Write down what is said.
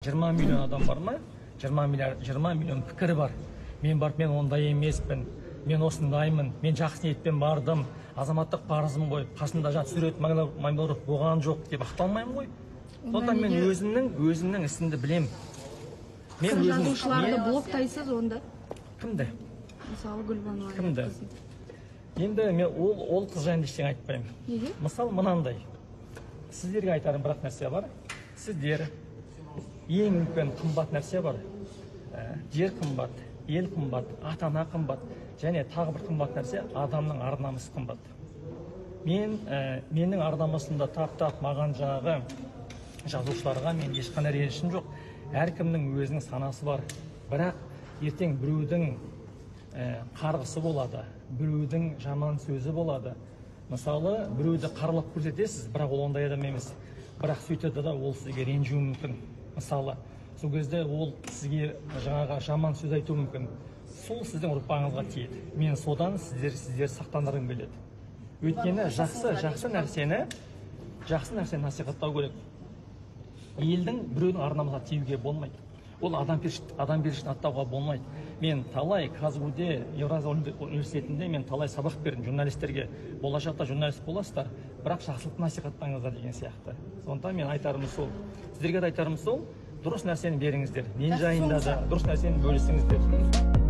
20 миллион адам бар ма? 20 миллиард, 20 миллион пікір бар. Мен барып, мен ондай емеспін, мен осындаймын, мен жақсы ниетпен бардым, азаматтық парызым ғой, қасымда жаңа сурет мобилограф болған жоқ деп ақталмаймын ғой. Сондықтан мен өзімнің ісімді білемін. Мен өзім жазушыларды блоктайсыз онда? Кімді? Мысалы, Гүлбану. Кімді? Енді мен ол қыз жайында ештеңе айтпаймын. Неге? Мысалы, мынандай. Сіздерге айтарым бір-ақ нәрсе бар. Сіздер ең үлкен қымбат нәрсе бар. Жер қымбат, ел қымбат, ата-ана қымбат, және тағы бір қымбат нәрсе адамның ар намысы қымбат. Мен менің ар намысымда таптап маған жаңағы жазушыларға мен ешқандай ренішім жоқ. Әркімнің өзінің санасы бар. Бірақ ертең біреудің қарғысы болады, біреудің жаман сөзі болады. Мысалы, біреуді қаралап көрсетесіз, бірақ ол ондай адам емес. Бірақ сөйтеді да ол сізге ренжуі мүмкін. Мысалы, сол кезде ол сізге жаңағы жаман сөз айтуы мүмкін. Сол сіздің ұрпағыңызға тиеді. Мен содан сіздер сақтанғым келеді. Өйткені жақсы нәрсені, жақсы нәрсені насихаттау керек. Елдің біреудің ар намысына тиюге болмайды. Ол адамгершілігін аттауға болмайды. Мен талай КазГУде, Еуразия университетінде мен талай сабақ бердім журналистерге. Болашақта журналист боласыздар, бірақ жақсылықты насихаттаңыздар деген сияқты. Сондықтан мен айтарым сол. Сіздерге де айтарым сол, дұрыс нәрсені беріңіздер. Мен жайында да дұрыс нәрсені бөлісіңіздер.